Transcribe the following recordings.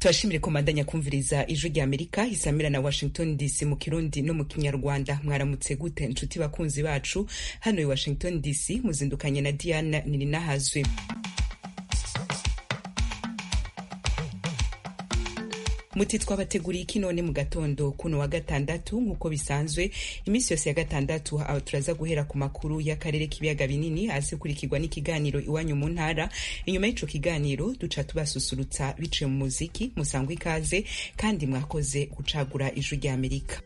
Turashimire komandanya kumviriza Ijwi rya Amerika isamira na Washington DC mu Kirundi no mu Kinyarwanda. Mwaramutse gute nshuti bakunzi bacu? Hano i Washington DC muzindukanye na Diana Nininahazwe. Muti twabateguriye iki none mu gatondo kuno wa gatandatu? Nk'uko bisanzwe iminsi yose ya gatandatu, aho turaza guhera ku makuru y'akarere k'ibiyaga binini, azikurikirwa n'ikiganiro Iwanyu mu Ntara. Inyuma y'ico kiganiro duca tubasusurutsa biciye mu muziki. Musangwa ikaze kandi mwakoze gucagura Ijwi rya Amerika.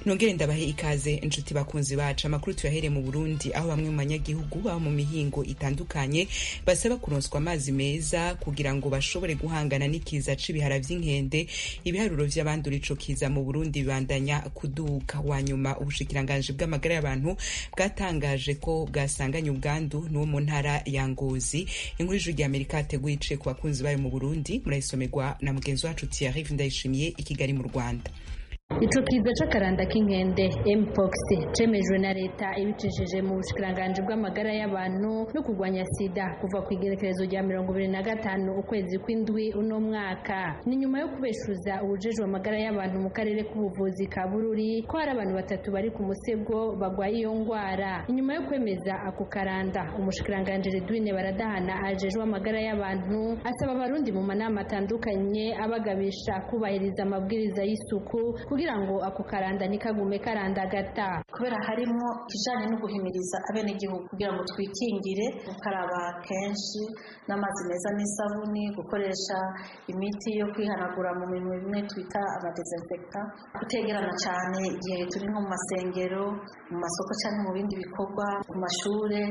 Nongere ndabahe ikaze inshuti bakunzi bacu. Amakuru tuyahere mu Burundi, aho bamwe mu banyagihugu baba mu mihingo itandukanye basaba kuronswa amazi meza kugira ngo bashobore guhangana n'ikiza c'ibihara vy'inkende. Ibiharuro vy'abandura ico kiza mu Burundi bibandanya kuduka. Wa nyuma ubushikiranganji bw'amagara y'abantu bwatangaje ko bwasanganye ubwandu n'uwo mu ntara ya Ngozi. Inkuru Ijwi rya Amerika yateguye iciye ku bakunzi bayo mu Burundi murayisomerwa na mugenzi wacu Thierry Ndayishimiye i Kigali mu Rwanda. Ico kiza c'akaranda k'inkende mpox cemejwe na leta ibicishije mu bushikiranganji bw'amagara y'abantu no kurwanya sida kuva ku igerekerezo rya 25 ukwezi kw'indwi uno mwaka. Ni nyuma yo kubeshuza uwujejwe amagara y'abantu mu karere k'ubuvuzi ka Bururi ko hari abantu batatu bari ku musego bagwaye iyo ngwara. Inyuma yo kwemeza ako karanda, umushikiranganji Redwine Baradahana ajejwe amagara y'abantu asaba abarundi mu manama atandukanye abagabisha kubahiriza amabwiriza y'isuku kugira ngo ako karanda ntikagume karandagata. Kubera harimo ikijanye no guhimiriza abenegihugu kugira ngo twikingire, gukaraba kenshi n'amazi meza n'isabuni, gukoresha imiti yo kwihanagura mu minwe bimwe twita amadesinfectant, kutegerana cyane igihe turi nko mu masengero, mu masoko cyangwa mu bindi bikorwa, mu mashure,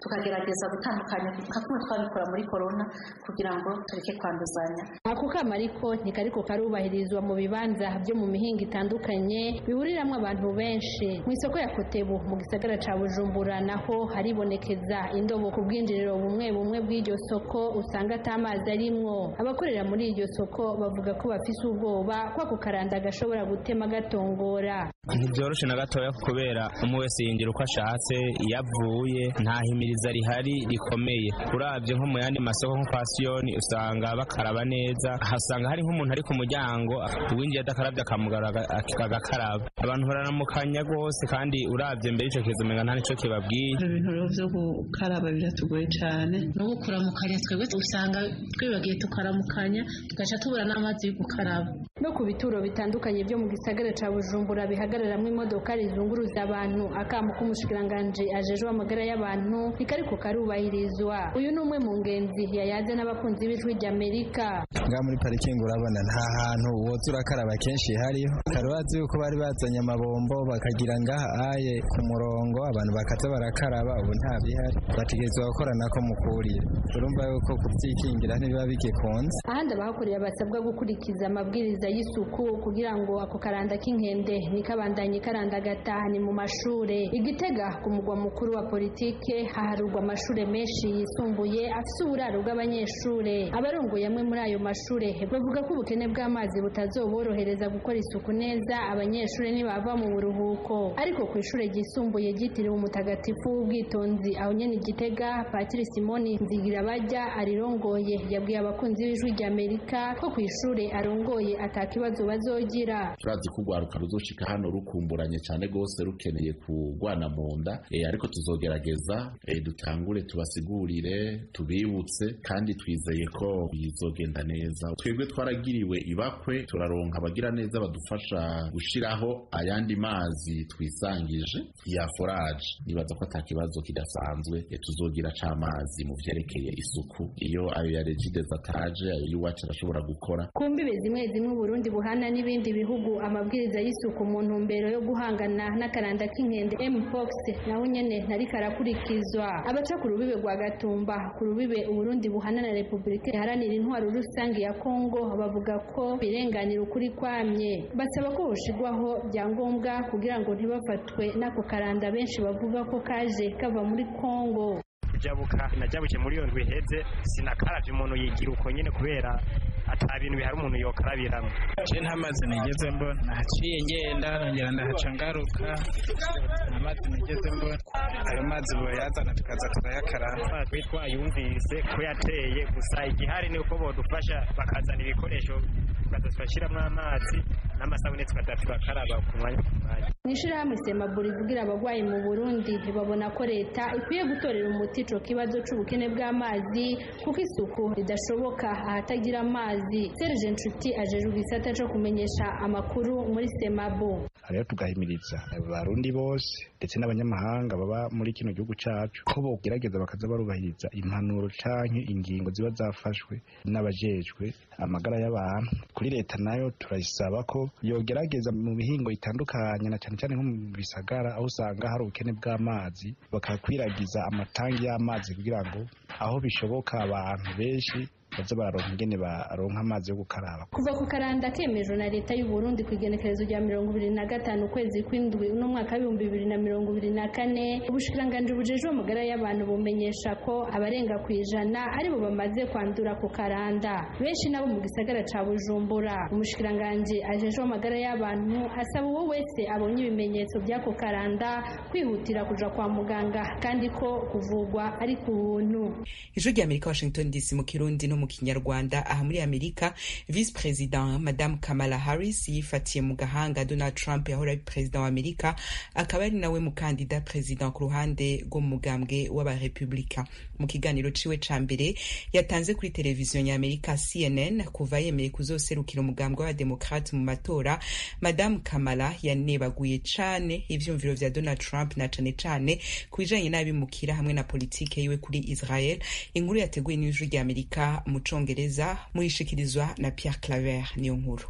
tukagerageza gutandukanya nka kumwe twabikora muri corona kugira ngo tureke kwanduzanya. Ako kama ariko ntikariko karubahirizwa mu bibanza byo mu mihingo itandukanye bihuriramwo abantu benshi. Mu isoko ya Kotebu mu gisagara ca Bujumbura naho haribonekeza indobo ku bwinjiriro bumwe bumwe bw'iryo soko usanga ata mazi arimwo. Abakorera muri iryo soko bavuga ko bafise ubwoba ko ako karanda gashobora gutema gatongora. Ntibyoroshe na gatoya, kubera umwe wese yinjira uko ashatse iyo avuye, nta himiriza rihari rikomeye. Uravye nko mu yandi masoko nko kwa Siyoni usanga bakaraba neza, hasanga hari nk'umuntu ari ku muryango, uwinjiye adakarabye akamugara agakaraba. Abantu bararamukanya rwose, kandi uravye mbere ico kiza umenga nta nico kibabwiye. Ibintu rero vyo gukaraba biratugoye cane. N'ubu kuramukanya twebwe usanga twibagiye tukaramukanya, tugaca tubura n'amazi yo gukaraba. No ku bituro bitandukanye byo mu gisagara ca Bujumbura bihagararamwo imodoka rizunguruza abantu, akamo k'umushikiranganji ajejwe amagara y'abantu ntikariko karubahirizwa. Uyu ni umwe mu ngenzi yayaze n'abakunzi b'Ijwi ry'Amerika. Ngaha muri parikingi urabona nta hantu woza urakaraba kenshi hariho. Kare yuko bari bazanye amabombo bakagira ngaha aye ku murongo abantu bakaza barakaraba, ubu nta bihari, bategerezwa gukorana ko mukurira. Urumva yuko kuvyikingira ntibiba bigikunze. Ahandi abahakorera basabwa gukurikiza amabwiriza y'isuku kugira ngo ako karanda k'inkende ntikabandanye karandagata ni mu mashure. Igitega ku mugwa mukuru wa politike haharurwa amashure menshi yisumbuye afise uburaro bw'abanyeshure. Abarongoye amwe muri ayo mashure bavuga ko ubukene bw'amazi butazoborohereza gukora isuku neza abanyeshure nibava mu buruhuko. Ariko ku ishure ryisumbuye ryitiriwe Umutagatifu w'Ubwitonzi aho nyene Igitega, Patiri Simoni Nzigirabajya arirongoye yabwiye abakunzi b'Ijwi rya Amerika ko ku ishure arongoye ata kibazo bazogira. Turazi ko urwaruka ruzoshika hano rukumburanye cyane rwose, rukeneye kugwana mu nda, ariko tuzogerageza dutangure tubasigurire, tubibutse, kandi twizeye ko bizogenda neza. Twebwe twaragiriwe ibakwe, turaronka abagira neza badufasha gushiraho ayandi mazi twisangije ya forage. Nibaza ko ata kibazo kidasanzwe tuzogira c'amazi mu vyerekeye isuku. Iyo ayo ya Regideso ataje, ayo y'iwacu arashobora gukora. Ku mbibe zimwe zimwe Burundi buhana n'ibindi bihugu, amabwiriza y'isuku mu ntumbero yo guhangana n'akaranda k'inkende mpox naho nyene ntariko arakurikizwa. Abaca ku rubibe rwa Gatumba, ku rubibe Uburundi buhana na Repubulika Iharanira Intwaro Rusange ya Kongo, bavuga ko birenganira ukuri kwamye. Basaba ko hoshigwaho byangombwa kugira ngo ntibafatwe n'ako karanda benshi bavuga ko kaje kava muri Kongo. Kujabuka najabuke muri iyo ndwi iheze sinakaravye, umuntu yigira uko nyene kubera ata bintu bihari umuntu yokarabiramo. Je nta mazi nigeze mbona, naciye ngenda nongera ndahaca ngaruka, nta mazi nigeze mbona. Ayo mazi boyazana tukaza turayakaraba. Twe twayumvise ko yateye, gusa igihari ni uko bodufasha bakazana ibikoresho tukazashyiramo amazi n'amasabune tukaza turakaraba ku mwanya ku mwanya. Mw'ishirahamwe Semaburi ivugira abagwayi mu Burundi babona ko leta ikwiye gutorera umuti ico kibazo c'ubukene bw'amazi, kuko isuku ridashoboka ahatagira amazi. Serge Nshuti ajejwe igisata co kumenyesha amakuru muri Semabo. Rero tugahimiriza abarundi bose ndetse n'abanyamahanga baba muri kino gihugu cacu ko bogerageza bakaza barubahiriza impanuro canke ingingo ziba zafashwe n'abajejwe amagara y'abantu. Kuri leta nayo turayisaba ko yogerageza mu mihingo itandukanye na cane cane nko mu bisagara aho usanga hari ubukene bw'amazi, bakakwiragiza amatangi y'amazi kugira ngo aho bishoboka abantu benshi baze bararonka ingene baronka amazi yo gukaraba. Kuva ku karanda kemejwe na leta y'u Burundi ku igenekerezo rya 25 ukwezi kw'indwi uno mwaka 2024, ubushikiranganji bujejwe amagara y'abantu bumenyesha ko abarenga ku 100 aribo bamaze kwandura ku karanda, benshi nabo mu gisagara ca Bujumbura. Umushikiranganji ajejwe amagara y'abantu asaba uwo wese abonye ibimenyetso by'ako karanda kwihutira kuja kwa muganga, kandi ko kuvugwa ari ku buntu. Ijwi rya Amerika, Washington DC, mu Kirundi no mu Kinyarwanda. Aha muri Amerika, Vice President Madame Kamala Harris yifatiye mu gahanga Donald Trump yahora ari president wa Amerika, akaba ari nawe mukandida president ku ruhande rw'umugambwe w'abarepublika. Mu kiganiro ciwe ca mbere yatanze kuri televiziyo ya Amerika CNN kuva yemeye kuzoserukira umugambwe w'abademokrate mu matora, Madame Kamala yanebaguye cane ivyumviro vya Donald Trump na cane cane ku bijanye n'abimukira hamwe na politike yiwe kuri Israel. Inkuru yateguwe n'Ijwi rya Amerika mu Congereza, murishikirizwa na Pierre Claver niyo nkuru.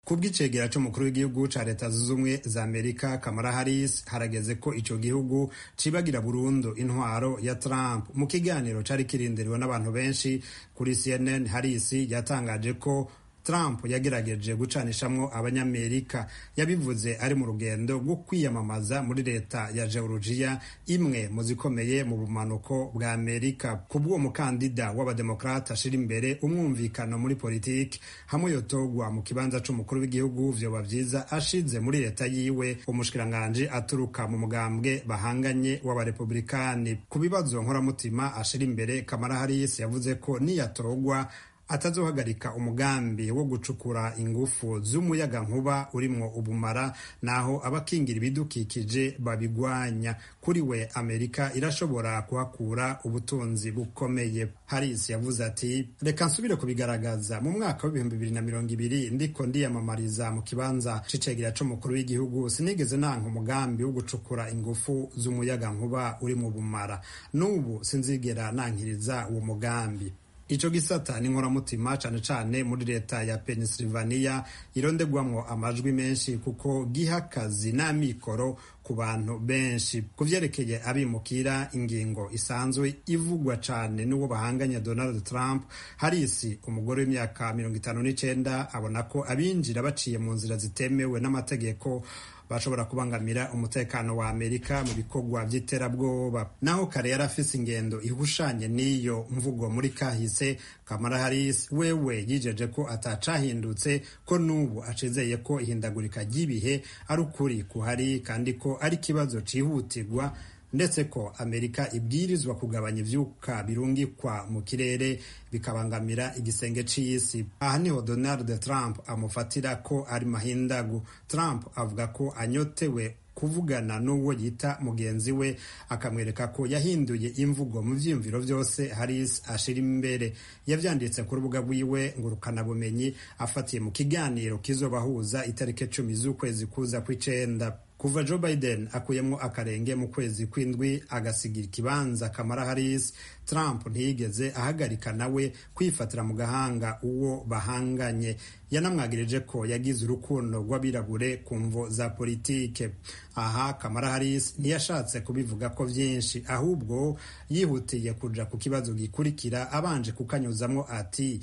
Kubw'icegera c'umukuru w'igihugu ca Leta Zunze Ubumwe za Amerika Kamala Harris, harageze ko ico gihugu cibagira burundu intwaro ya Trump. Mu kiganiro cari kirindiriwe n'abantu benshi kuri CNN, Harris yatangaje ko Trump yagerageje gucanishamwo abanyamerika. Yabivuze ari mu rugendo rwo kwiyamamaza muri leta ya Georgia, imwe mu zikomeye mu bumanuko bwa Amerika. Kubw'uwo mukandida w'abademokrate ashira imbere umwumvikano muri politiki, hamwe yotogwa mu kibanza c'umukuru w'igihugu vyoba vyiza ashize muri leta yiwe umushikiranganji aturuka mu mugambwe bahanganye w'abarepublikani. Ku bibazo nkoramutima ashira imbere, Kamala Harris yavuze ko niyatogwa atazohagarika umugambi wo gucukura ingufu z'umuyagankuba urimwo ubumara, naho abakingira ibidukikije babigwanya. Kuri we, Amerika irashobora kuhakura ubutunzi bukomeye. Harris yavuze ati: "Reka nsubire kubigaragaza. Mu mwaka w'2020 ndiko ndiyamamariza mu kibanza c'icegera c'umukuru w'igihugu, sinigeze nanka umugambi wo gucukura ingufu z'umuyagankuba urimwo ubumara. N'ubu sinzigera nankiriza uwo mugambi." Ico gisata ni nkoramutima cane cane muri leta ya Pennsylvania irondegwamwo amajwi menshi, kuko giha akazi n'amikoro ku bantu benshi. Ku vyerekeye abimukira, ingingo isanzwe ivugwa cane n'uwo bahanganye Donald Trump, Harris, umugore w'imyaka 59, abona ko abinjira baciye mu nzira zitemewe n'amategeko bashobora kubangamira umutekano wa Amerika mu bikorwa by'iterabwoba. Naho kare yari afise ingendo ihushanye n'iyo mvugo muri kahise, Kamala Harris wewe yijeje ko atacahindutse, ko n'ubu acizeye ko ihindagurika ry'ibihe ari ukuri kuhari kandi ko ari ikibazo cihutirwa, ndetse ko Amerika ibwirizwa kugabanya ivyuka birungikwa mu kirere bikabangamira igisenge c'isi. Aha niho Donald Trump amufatira ko ari mahindagu. Trump avuga ko anyotewe kuvugana n'uwo yita mugenzi we, akamwereka ko yahinduye imvugo mu vyiyumviro vyose Harris ashira imbere. Yavyanditse ku rubuga rwiwe ngurukanabumenyi afatiye mu kiganiro kizobahuza itariki 10 z'ukwezi kuza kw'icenda. Kuva Joe Biden akuyemwo akarenge mu kwezi kw'indwi agasigira ikibanza Kamala Harris, Trump ntiyigeze ahagarika nawe kwifatira mu gahanga uwo bahanganye. Yanamwagirije ko yagize urukundo rw'abirabure ku mvo za politike. Aha Kamala Harris ntiyashatse kubivuga ko vyinshi, ahubwo yihutiye kuja ku kibazo gikurikira abanje kukanyuzamwo ati: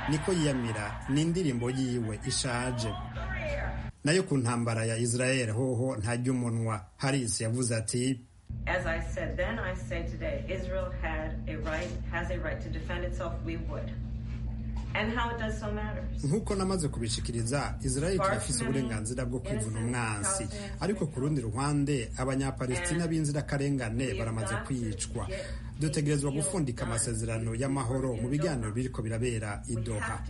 "Niko yiyamira ni indirimbo yiwe ishaje." Nayo ku ntambara ya Israel hoho ntajya umunwa. Harris yavuze ati: As I said then, I say today, Israel has a right to defend itself. We would. And how it does so matters. Nk'uko namaze kubishikiriza, Israel kirafise uburenganzira bwo kwivuna umwansi, ariko ku rundi ruhande abanyapalestina b'inzirakarengane baramaze kwicwa. Dutegerezwa gufundika amasezerano y'amahoro mu biganiro biriko birabera i Doha.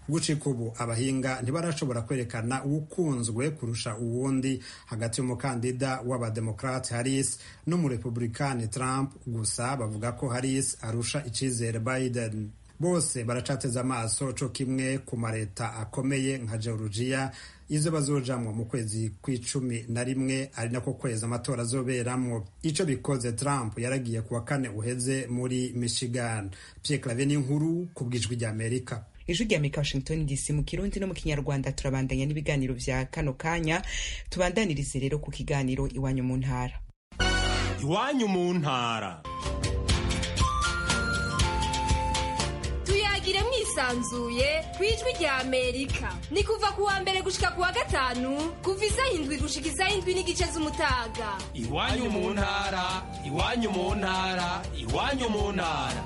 Gucika ubu abahinga ntibarashobora kwerekana uwukunzwe kurusha uwundi hagati y'umukandida w'abademokrate Harris n'umurepublikani Trump, gusa bavuga ko Harris arusha icizere Biden. Bose baracateze amaso co kimwe ku mareta akomeye nka Georgia izo bazojamwo mu kwezi kw'icumi na rimwe, ari nako kwezi amatora azoberamwo. Ico bikoze, Trump yaragiye kuwa kane uheze muri Michigan. Pierre Claver n'inkuru ku bw'Ijwi ry'Amerika. Ijwi rya Amerika, Washington DC, mu Kirundi no mu Kinyarwanda. Turabandanya n'ibiganiro vya kano kanya, tubandanirize rero ku kiganiro Iwanyu mu Ntara. Iwanyu mu Ntara. Tuyagire mwisanzuye ku Ijwi rya Amerika, ni kuva ku wa mbere gushika ku wa gatanu, kuva isaha 7 gushika isaha 7:30 z'umutaga. Iwanyu mu Ntara, Iwanyu mu Ntara, Iwanyu mu Ntara.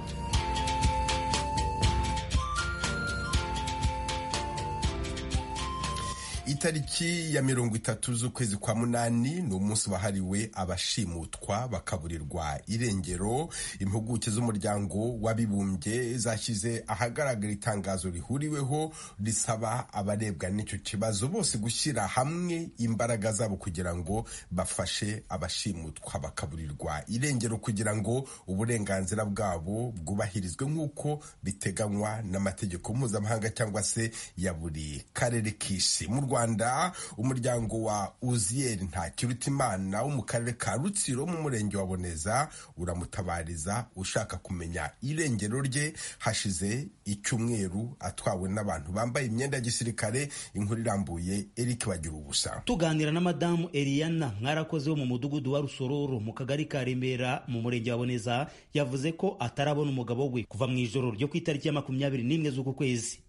Itariki ya 30 z'ukwezi kwa munani ni umunsi wahariwe abashimutwa bakaburirwa irengero. Impuguke z'umuryango w'abibumbye zashyize ahagaragara itangazo rihuriweho risaba abarebwa n'icyo kibazo bose gushyira hamwe imbaraga zabo kugira ngo bafashe abashimutwa bakaburirwa irengero, kugira ngo uburenganzira bwabo bwubahirizwe nk'uko biteganywa n'amategeko mpuzamahanga cyangwa se ya buri karere k'isi. Mu Rwanda, umuryango wa Uziyeri Ntakirutimana wo mu karere ka Rutsiro mu murenge wa Boneza uramutabariza ushaka kumenya irengero rye. Hashize icyumweru atwawe n'abantu bambaye imyenda ya gisirikare. Inkuru irambuye, Eric Bagira Ubusa. Tuganira na Madamu Eliana Mwarakoze wo mu mudugudu wa Rusororo mu kagari ka Remera mu murenge wa Boneza, yavuze ko atarabona umugabo we kuva mu ijoro ryo ku itariki ya 21 z'uku kwezi.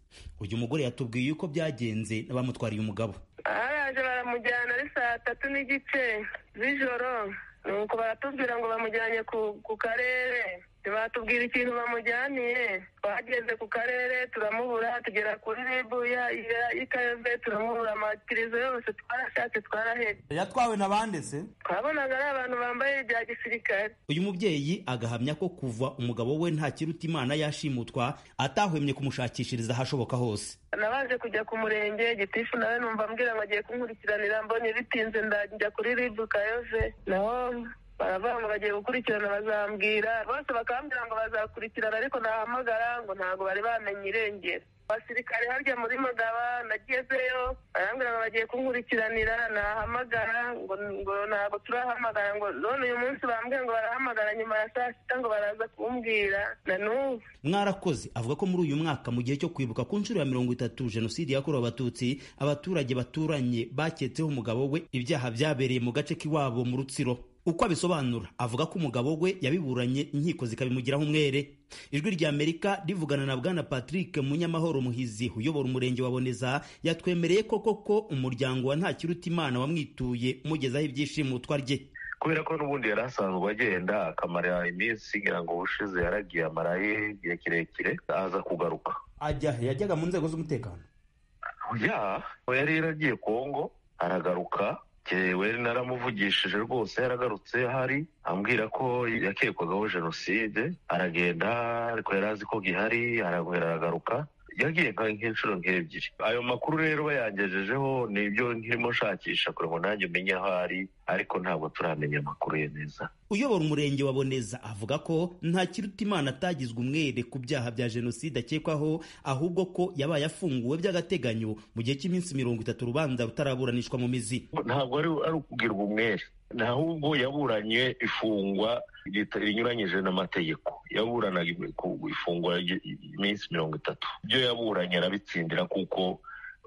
Uyu mugore yatubwiye uko byagenze n'abamutwariye umugabo. Baraje baramujyana ari saa 3:30 z'ijoro, nuko baratubwira ngo bamujyanye ku karere, ntibatubwira ikintu bamujyaniye. Twageze ku karere turamubura, tugera kuri ribu y'Ikayove turamubura, amakirizo yose twarashatse twarahebye. Yatwawe na bande se? Twabonaga ari abantu bambaye ibya gisirikare. Uyu mubyeyi agahamya ko kuva umugabo we Ntakirutimana yashimutwa atahwemye kumushakishiriza ahashoboka hose. Nabanje kujya ku murenge, gitifu nawe numva ambwira ngo agiye kunkurikiranira, mbonye bitinze ndajya kuri ribu Kayove, naho baravuga ngo bagiye gukurikirana bazambwira, bose bakambwira ngo bazakurikirana, ariko nahamagara ngo ntabwo bari bamenye irengero. Abasirikare harya muri Mugaba nagezeyo barambwira ngo bagiye kunkurikiranira, nahamagara ngo ntabwo turahamagara, ngo none uyu munsi bambwiye ngo barahamagara nyuma ya saa 6 ngo baraza kumbwira na n'ubu. Mwarakoze avuga ko muri uyu mwaka mu gihe cyo kwibuka ku nshuro ya 30 jenoside yakorewe Abatutsi, abaturage baturanye baketseho umugabo we ibyaha byabereye mu gace k'iwabo mu Rutsiro. Uko abisobanura, avuga ko umugabo we yabiburanye inkiko zikabimugiraho umwere. Ijwi rya Amerika rivugana na Bwana Patrick Munyamahoro Muhizi uyobora umurenge wa Boneza, yatwemereye ko koko umuryango wa Ntakirutimana wamwituye umugezaho ibyishimutwa rye. Kubera ko n'ubundi yari asanzwe agenda akamara iminsi, ngira ngo ubushize yaragiye amaraye igihe kirekire, aza kugaruka. Ajya yajyaga mu nzego z'umutekano? Ya, yari yaragiye Kongo aragaruka. Jewe naramuvugishije rwose, yaragarutse ahari ambwira ko yakekwagaho jenoside, aragenda ariko yari azi ko gihari, aragwera aragaruka. Yagiye nk'inshuro nk'ebyiri. Ayo makuru rero bayangejejeho nibyo nkirimo nshakisha kugira ngo nanjye umenye aho ari, ariko ntabwo turamenya amakuru ye neza. Uyobora umurenge wa Boneza avuga ko Ntakirutimana atagizwe umwere ku byaha bya jenoside akekwaho, ahubwo ko yabaye afunguwe by'agateganyo mu gihe cy'iminsi 30 urubanza rutaraburanishwa mu mizi. Ntabwo ari ukugirwa umwere, ahubwo yaburanye ifungwa rinyuranyije n'amategeko. Yaburanaga ifungwa iminsi 30. Ibyo yaburanye arabitsindira kuko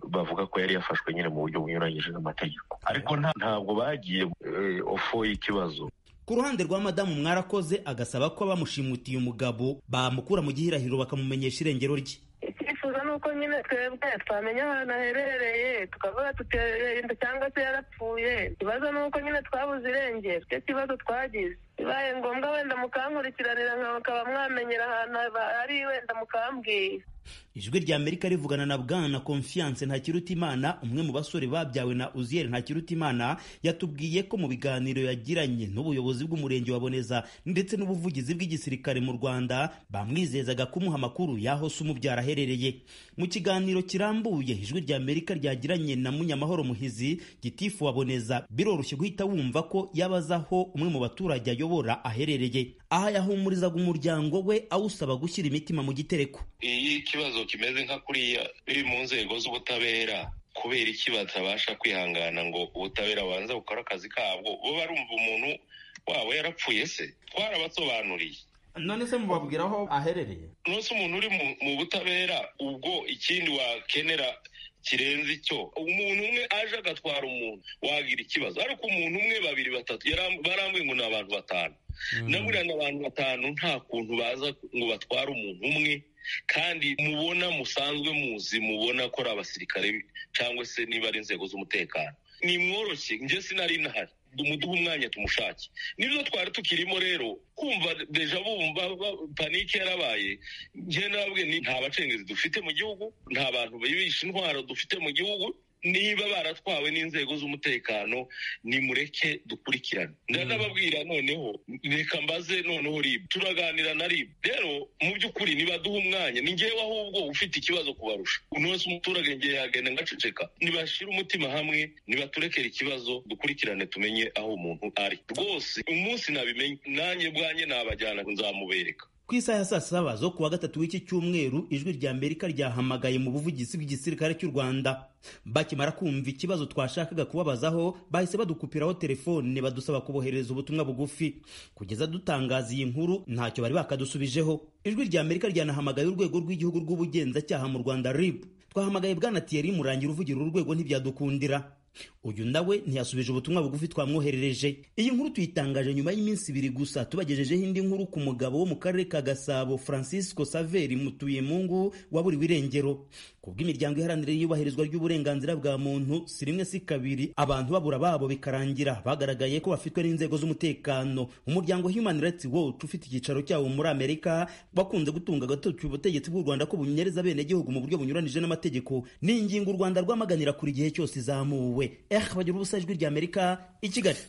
bavuga ko yari yafashwe nyine mu buryo bunyuranyije n'amategeko, ariko ntabwo bagiye ofo y'ikibazo. Ku ruhande rwa Madamu Mwarakoze, agasaba ko abamushimutiye umugabo bamukura mu gihirahiro bakamumenyesha irengero rye. Icyifuzo ni uko nyine twebwe twamenya ahantu aherereye, tukavuga tuti cyangwa se yarapfuye. Ikibazo ni uko nyine twabuze irengero, icyo kibazo twagize. Bibaye ngombwa wenda mukankurikiranira, mukaba mwamenyera ahantu ari, wenda mukambwira. Ijwi rya Amerika rivugana na Bwana Confiance Ntakirutimana, umwe mu basore babyawe na Uziel Ntakirutimana, yatubwiye ko mu biganiro yagiranye n'ubuyobozi bw'umurenge wa Boneza ndetse n'ubuvugizi bw'igisirikare mu Rwanda bamwizezaga kumuha amakuru y'aho se umubyara aherereye. Mu kiganiro kirambuye Ijwi rya Amerika ryagiranye na Munyamahoro Muhizi, gitifu wa Boneza, biroroshye guhita wumva ko yabaza aho umwe mu baturage ayobora aherereye. Aha yahumurizaga umuryango we awusaba gushyira imitima mu gitereko. Iyi kibazo kimeze nka kuriya biri mu nzego z'ubutabera, kubera iki batabasha kwihangana ngo ubutabera bubanze bukore akazi kabwo? Bo barumva umuntu wabo yarapfuye se? Twarabasobanuriye. None se mubabwira aho aherereye? None se umuntu uri mu butabera, ubwo ikindi wakenera kirenze icyo? Umuntu umwe aje agatwara umuntu wagira ikibazo, ariko umuntu umwe, babiri, batatu, barambwiye ngo ni abantu 5. Naburiya ni abantu 5, nta kuntu baza ngo batware umuntu umwe, kandi mubona musanzwe muzi, mubona ko ari abasirikare cyangwa se niba ari inzego z'umutekano. Ni mworoshye, njye sinari nahari, umuduha umwanya tumushake. Nibyo twari tukirimo rero kumva deja bumva panike yarabaye. Njye nabwe ni nta bacengezi dufite mu gihugu, nta bantu bibisha intwaro dufite mu gihugu. Niba baratwawe n'inzego z'umutekano, nimureke dukurikirane. Ndanababwira noneho reka mbaze noneho RIB, turaganira na RIB. Rero mu by'ukuri nibaduha umwanya, ni ngewe ahubwo ufite ikibazo kubarusha. Umunsi umuturage ngiye yagenda ngaceceka. Nibashira umutima hamwe, nibaturekere ikibazo dukurikirane, tumenye aho umuntu ari. Rwose umunsi nabimenye nanjye bwanjye nabajyana nzamubereka. Ku isaha ya saa 7 zo kuwa gatatu w'iki cyumweru, Ijwi rya Amerika ryahamagaye mu buvugizi bw'igisirikare cy'u Rwanda. Bakimara kumva ikibazo twashakaga kubabazaho, bahise badukupiraho telefone badusaba kuboherereza ubutumwa bugufi. Kugeza dutangaza iyi nkuru ntacyo bari bakadusubijeho. Ijwi rya Amerika ryanahamagaye urwego rw'igihugu rw'ubugenzacyaha mu Rwanda RIB. Twahamagaye Bwana Thierry Murangira uvugira urwego, ntibyadukundira. Uyu nawe ntiyasubije ubutumwa bugufi twamwoherereje. Iyi nkuru tuyitangaje nyuma y'iminsi 2 gusa tubagejejeho indi nkuru ku mugabo wo mu karere ka Gasabo, Francisco Saveri Mutuyemungu, waburiwe irengero. Kubw'imiryango iharanira iyubahirizwa ry'uburenganzira bwa muntu, si rimwe si kabiri abantu babura babo bikarangira bagaragaye ko bafitwe n'inzego z'umutekano. Umuryango Human Rights Watch ufite icyicaro cyawo muri Amerika bakunze gutunga agatoki ubutegetsi bw'u Rwanda ko bunyereza abenegihugu mu buryo bunyuranije n'amategeko. Ni ingingo u Rwanda rwamaganira kuri gihe cyose izamuwe. Bagira ubusa, Ijwi rya Amerika i Kigali.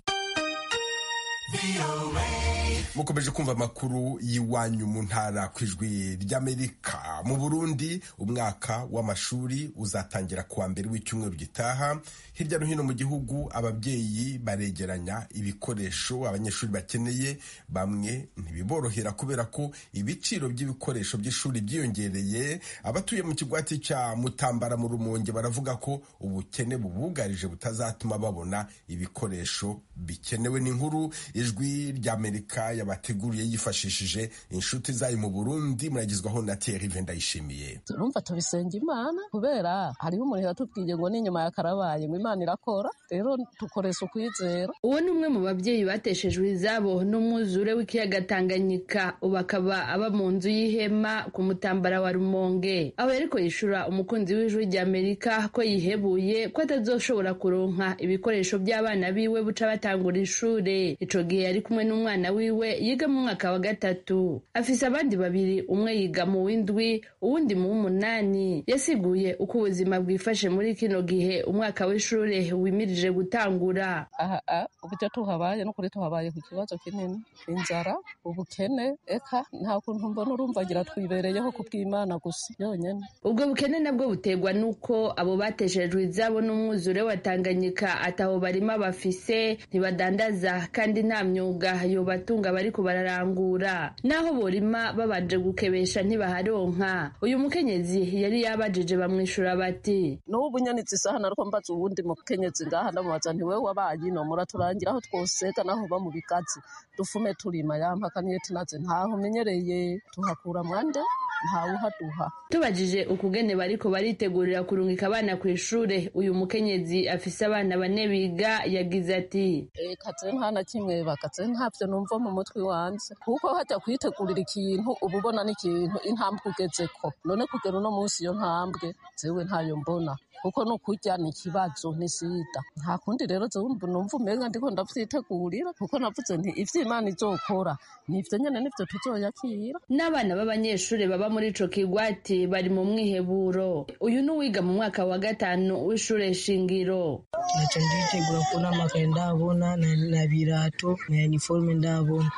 Mukomeje kumva amakuru y'iwanyu mu ntara ku Ijwi ry'Amerika. Mu Burundi umwaka w'amashuri uzatangira kuwa mbere w'icyumweru gitaha. Hirya no hino mu gihugu ababyeyi baregeranya ibikoresho abanyeshuri bakeneye, bamwe ntibiborohera kubera ko ibiciro by'ibikoresho by'ishuri byiyongereye. Abatuye mu kigwati cya Mutambara mu Rumonge baravuga ko ubukene bubugarije butazatuma babona ibikoresho bikenewe. N'inkuru Ijwi ry'Amerika yabateguriye yifashishije inshuti zayo mu Burundi, muragizwaho na Thierry Vendayishimiye. Urumva tubisenga Imana kubera hariho umuntu yatubwiye ngo n'inyuma ya karabaye ngo Imana irakora, rero dukoresha ukwizera. Uwo ni umwe mu babyeyi bateshejwe izabo n'umwuzure w'ikiyaga Tanganyika, ubu akaba aba mu nzu y'ihema ku Mutambara wa Rumonge, aho yariko yishura umukunzi w'Ijwi rya Amerika ko yihebuye ko atazoshobora kuronka ibikoresho by'abana biwe buca batangura ishure. Ico gihe yari kumwe n'umwana wiwe yiga mu mwaka wa 3, afise abandi babiri, umwe yiga mu w'indwi uwundi mu w'umunani. Yasiguye uko ubuzima bwifashe muri kino gihe umwaka w'ishure wimirije gutangura. Aha uburyo tuhabaye n'ukuri tuhabaye ku kibazo kinini, inzara, ubukene, eka nta kuntu mbona, urumva ngira twibereyeho kubw'Imana gusa yonyene. Ubwo bukene nabwo buterwa nuko abo bateshejwe izabo n'umwuzure wa Tanganyika ataho barima bafise, ntibadandaza kandi nta myuga yobatunga bariko bararangura, naho borima babanje gukebesha ntibaharonka. Uyu mukenyezi yari yabajije bamwishura bati: n'ubu nyene izi saha nariko mbaza uwundi mukenyezi ngaha, ndamubaza nti wewe wabaye ino muraturangira aho twosega naho ba mu bigazi dufume turima, yampakaniye tunaze ntaho menyereye, tuhakura mwande Ntawuhaduha. Tubajije ukugene bariko baritegurira kurungika abana ku ishure, uyu mukenyezi afise abana bane biga yagize ati: Eka je nta na kimwe bakaze, ntavyo numva mu mutwe wanje, kuko hajya kwitegurira ikintu uba ubona n'ikintu intambwe ugezeko. None kugera uno munsi iyo ntambwe jewe ntayo mbona, kuko no kurya ni ikibazo, ni sida, nta kundi. Rero jewe numva umenga ndiko ndavyitegurira, kuko navuze nti ivyo Imana izokora nivyo nyene, nivyo tuzoyakira. N'abana b'abanyeshure baba muri ico kigwati bari mu mwiheburo. Uyu n'uwiga mu mwaka wa gatanu w'ishure shingiro. Naca nditegura kubona amakaye ndabona na birato na uniforme ndabona.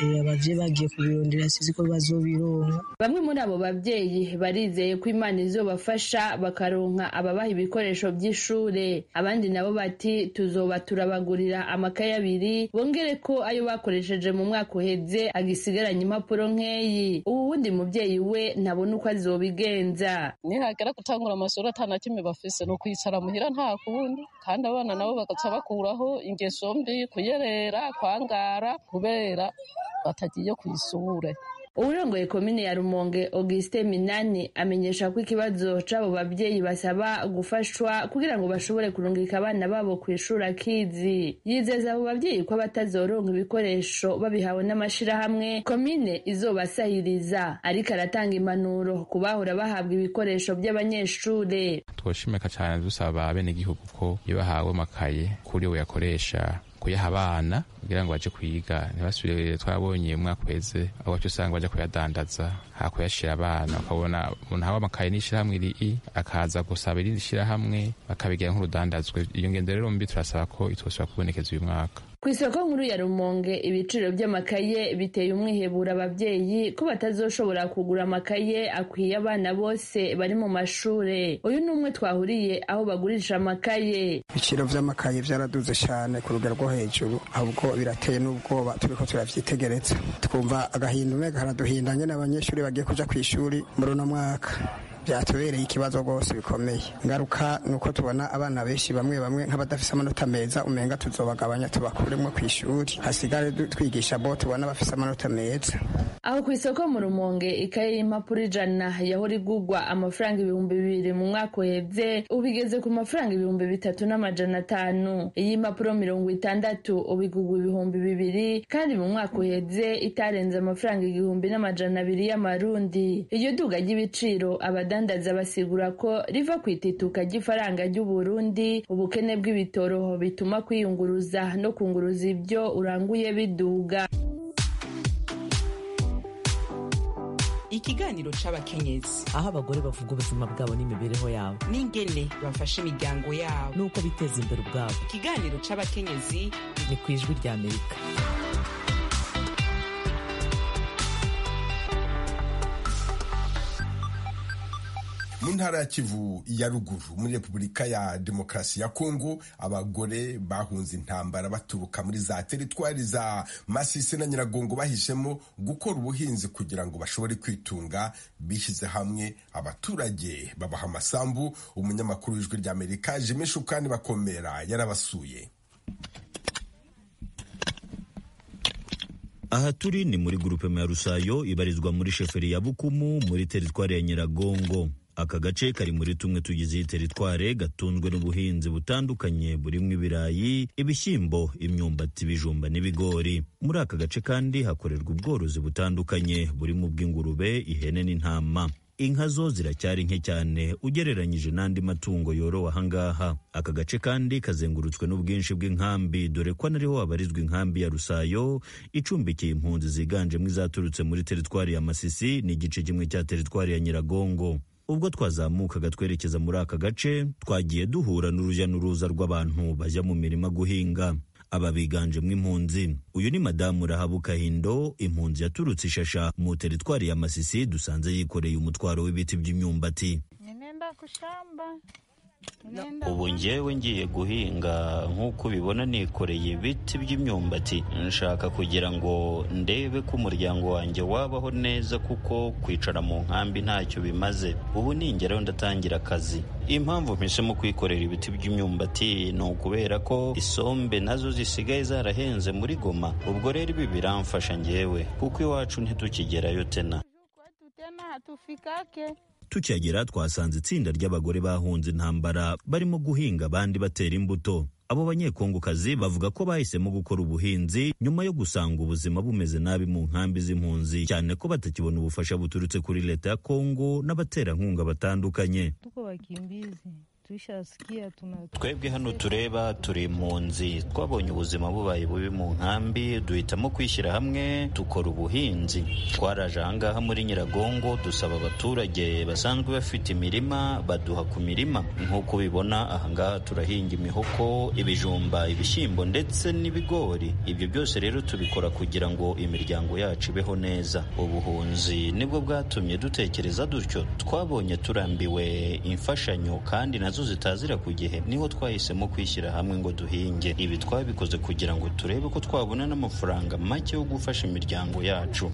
Abavyeyi bagiye kubirondera, sinzi ko bazobironka. Bamwe muri abo bavyeyi barizeye ko Imana izobafasha bakaronka ababaha ibikoresho by'ishure. Abandi nabo bati tuzoba turabagurira amakaye abiri, bongere ko ayo bakoresheje mu mwaka uheze agisigaranye impapuro nkeyi. Ubu wundi muvyeyi we ntabona uko azobigenza. Nihagera gutangura amashuri ata na kimwe bafise, ni ukwicara muhira, nta kundi. Kandi abana nabo bagaca bakuraho ingeso mbi, kuyerera, kwangara, kubera batagiye kw'ishure. Uwurongoye komine ya Rumonge, Augustin Minani, amenyesha ko ikibazo c'abo bavyeyi basaba gufashwa kugira ngo bashobore kurungika abana babo kw'ishuri akizi. Yizeza abo bavyeyi ko batazoronka ibikoresho babihawe n'amashirahamwe, komine izobasahiriza. Ariko aratanga impanuro ku bahora bahabwa ibikoresho by'abanyeshure. Twoshimika cane dusaba abenegihugu ko iyo bahawe amakaye kuri we yakoresha kuyaha abana kugira ngo baje kwiga, ntibasubire. Twabonye umwaka uheze aho baca usanga baja kuyadandaza hakuyashira abana, ukabona umuntu ahawe amakaye n'ishirahamwe iri akaza gusaba irindi shirahamwe, bakabigira nk'urudandazwe. Iyo ngendo rero mbi turasaba ko itosubira kubonekeza uyu mwaka. Ku isoko nkuru ya Rumonge, ibiciro by'amakaye biteye umwihebura abavyeyi ko batazoshobora kugura amakaye akwiye abana bose bari mu mashure. Uyu ni umwe twahuriye aho bagurisha amakaye. Ibiciro vy'amakaye vyaraduze cyane ku rugero rwo hejuru, ahubwo birateye n'ubwoba. Turiko turavyitegereza, twumva agahinda, umenga karaduhinda nyene abanyeshuri bagiye kuja kw'ishuri muri uno mwaka. Byatubereye ikibazo rwose bikomeye. Ingaruka ni uko tubona abana benshi, bamwe bamwe nk'abadafise amanota meza, umenga tuzobagabanya tubakuremwo kw'ishuri, hasigare twigisha bo tubona bafise amanota meza. Aho ku isoko mu Rumonge, ikaye y'impapuro 100 yahora igurwa amafaranga 2000 mu mwaka uheze, ubu igeze ku mafaranga 3500. Iy'impapuro 60 ubu igurwa 2000, kandi mu mwaka uheze itarenze amafaranga 1200 y'amarundi. Iryo duga ry'ibiciro abadandaza basigura ko riva ku itituka ry'ifaranga ry'Uburundi, ubukene bw'ibitoro bituma kwiyunguruza no kunguruza ibyo uranguye biduga. Ikiganiro c'abakenyezi, aho abagore bavuga ubuzima bwabo n'imibereho yabo, n'ingene bafasha imiryango yabo, n'uko biteza imbere ubwabo. Ikiganiro c'abakenyezi ni ku Ijwi rya Amerika. Mu ntara ya Kivu ya Ruguru muri Repubulika ya Demokarasi ya Kongo, abagore bahunze intambara baturuka muri za teritwari za Masisi na Nyiragongo bahishemo gukora ubuhinzi kugira ngo bashobore kwitunga. Bishyize hamwe, abaturage babaha amasambu. Umunyamakuru w'Ijwi rya Amerika Jimmy Shukani Bakomera yarabasuye. Aha turi ni muri grupema ya Rusayo, ibarizwa muri sheferi ya Bukumu muri teritwari ya Nyiragongo. Aka gace kari muri tumwe tugize iyi teritware gatunzwe n'ubuhinzi butandukanye burimo ibirayi, ibishyimbo, imyumbati, ibijumba n'ibigori. Muri aka gace kandi hakorerwa ubworozi butandukanye burimo ubw'ingurube, ihene n'intama. Inka zo ziracyari nke cyane ugereranyije n'andi matungo yorowe ahangaha. Aka gace kandi kazengurutswe n'ubwinshi bw'inkambi, dore ko anariho habarizwa inkambi ya Rusayo icumbikiye impunzi ziganjemo izaturutse muri teritwari ya Masisi n'igice kimwe cya teritwari ya Nyiragongo. Ubwo twazamukaga twerekeza muri aka gace, twagiye duhura n'urujya n'uruza rw'abantu bajya mu mirima guhinga, aba biganjemo impunzi. Uyu ni Madamu Rahabu Kahindo, impunzi yaturutse Ishasha mu teritwari ya Masisi, dusanze yikoreye umutwaro w'ibiti by'imyumbati. Ubu njyewe ngiye guhinga, nk'uko ubibona nikoreye ibiti by'imyumbati. Nshaka kugira ngo ndebe ko umuryango wanjye wabaho neza, kuko kwicara mu nkambi ntacyo bimaze. Ubu ningeraho ndatangira akazi. Impamvu mpisemo kwikorera ibiti by'imyumbati ni ukubera ko isombe nazo zisigaye zarahenze muri Goma. Ubwo rero ibi biramfasha njyewe, kuko iwacu ntitukigerayo tena. hatufikake. Tukihagera twasanze itsinda ry'abagore bahunze intambara barimo guhinga, abandi batera imbuto. Abo Banyekongokazi bavuga ko bahisemo gukora ubuhinzi nyuma yo gusanga ubuzima bumeze nabi mu nkambi z'impunzi, cyane ko batakibona ubufasha buturutse kuri leta ya Kongo n'abaterankunga batandukanye. Tuko wakimbizi. Twebwe hano tureba turi impunzi, twabonye ubuzima bubaye bubi mu nkambi, duhitamo kwishyira hamwe dukora ubuhinzi. Twaraje ahangaha muri Nyiragongo dusaba abaturage basanzwe bafite imirima baduha ku mirima. Nk'uko ubibona ahangaha turahinga imihoko, ibijumba, ibishyimbo ndetse n'ibigori. Ibyo byose rero tubikora kugira ngo imiryango yacu ibeho neza. Ubuhunzi nibwo bwatumye dutekereza dutyo. Twabonye turambiwe imfashanyo kandi nazo zitazira ku gihe, niho twahisemo kwishyira hamwe ngo duhinge. Ibi twabikoze kugira ngo turebe ko twabona n'amafaranga make yo gufasha imiryango yacu.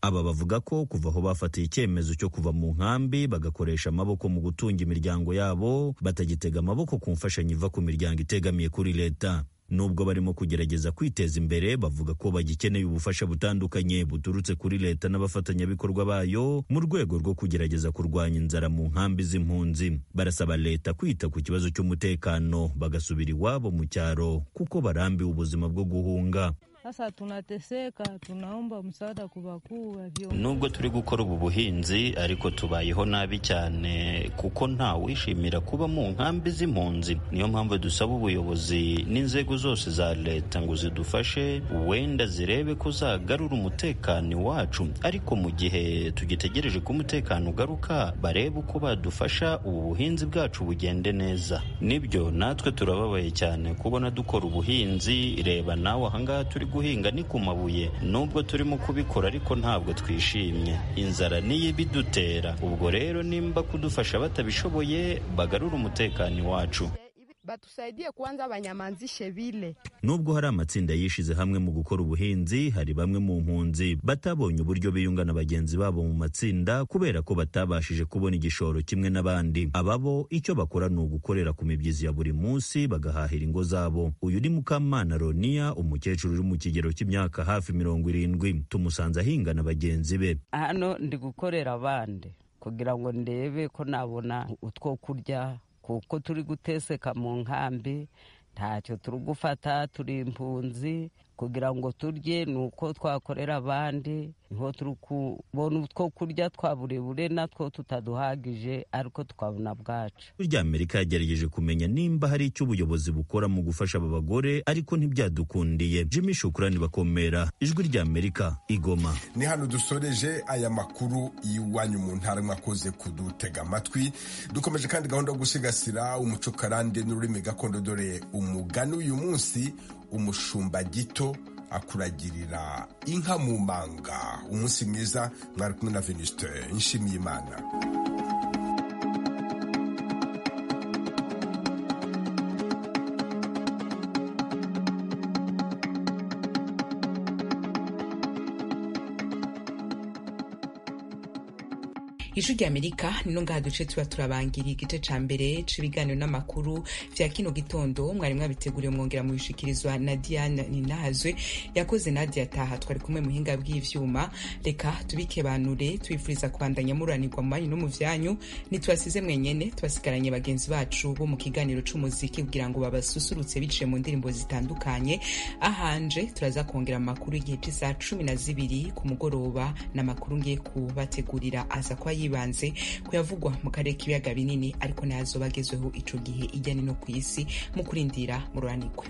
Aba bavuga ko kuva aho bafatiye icyemezo cyo kuva mu nkambi bagakoresha amaboko mu gutunga imiryango yabo, batagitega amaboko ku mfashanyo iva ku miryango itegamiye kuri leta. Nubwo barimo kugerageza kwiteza imbere, bavuga ko bagikeneye ubufasha butandukanye buturutse kuri leta n'abafatanyabikorwa bayo mu rwego rwo kugerageza kurwanya inzara mu nkambi z'impunzi. Barasaba leta kwita ku kibazo cy'umutekano bagasubira iwabo mu cyaro kuko barambiwe ubuzima bwo guhunga. Sasa tunateseka, tunaomba msaada ku bakuu. Nubwo turi gukora ubu buhinzi ariko tubayeho nabi cyane kuko nta wishimira kuba mu nkambi z'impunzi. Niyo mpamvu dusaba ubuyobozi n'inzego zose za leta ngo zidufashe, wenda zirebe ko zagarura umutekano wacu. Ariko mu gihe tugitegereje ko umutekano ugaruka, barebe uko badufasha ubu buhinzi bwacu bugende neza. Nibyo, natwe turababaye cyane kubona dukora ubuhinzi. Reba nawe ahangaha turi guhinga ni ku mabuye. Nubwo turimo kubikora ariko ntabwo twishimye, inzara niyo ibidutera. Ubwo rero nimba kudufasha batabishoboye, bagarura umutekano wacu. Batusaidie kwanza banyamanzishe bile. Nubwo hari amatsinda yishize hamwe mu gukora ubuhinzi, hari bamwe mu mpunzi batabonye uburyo biyunga na bagenzi babo mu matsinda kubera ko batabashije kubona igishoro kimwe n'abandi. Ababo icyo bakora ni ugukorera ku mibyizi ya buri munsi bagahahira ingo zabo. Uyu ni Mukamana Ronia, umukecuru uri mu kigero cy'imyaka hafi 70. Tumusanze ahinga na bagenzi be. Hano ndi gukorera abandi kugira ngo ndebe ko nabona utwo kurya, kuko turi guteseka mu nkambi, ntacyo turi gufata, turi impunzi. Kugira ngo turye ni uko twakorera abandi, niho turi kubona utwo kurya twa burebure natwo tutaduhagije, ariko tukabona bwacu. Ijwi ry'Amerika yagerageje kumenya nimba hari icyo ubuyobozi bukora mu gufasha aba bagore, ariko ntibyadukundiye. Jimmy Shukrani Bakomera, Ijwi ry'Amerika, Igoma. Ni hano dusoreje aya makuru y'iwanyu mu ntara, mwakoze kudutega amatwi. Dukomeje kandi gahunda yo gusigasira umuco karande n'ururimi gakondo. Dore umugani uyu munsi: umushumba gito akuragirira inka mu manga. Umunsi mwiza, mwari kumwe na Venuste Nshimiyimana. Ijwi ry'Amerika nino ngaha duce tuba turabangira igice ca mbere c'ibiganiro n'amakuru vya kino gitondo. Mwari mwabiteguriye mwongera mubishikirizwa na Diane Ninahazwe, yakoze Nadia Taha, twari kumwe muhinga bw'ivyuma. Reka tubikebanure twifuriza kubandanya muranirwa mu banyu no mu vyanyu. Ntitwasize mwenyene, twasigaranye bagenzi bacu bo mu kiganiro c'umuziki kugira ngo babasusurutse biciye mu ndirimbo zitandukanye. Ahanje turaza kongera amakuru igihe c'isaha 12 ku mugoroba, n'amakuru ngiye kubategurira aza kwa yibanze kuyavugwa mu karere k'ibiyaga binini, ariko nazo bagezweho ico gihe ijyane no ku isi. Mu kurindira mururanirwe.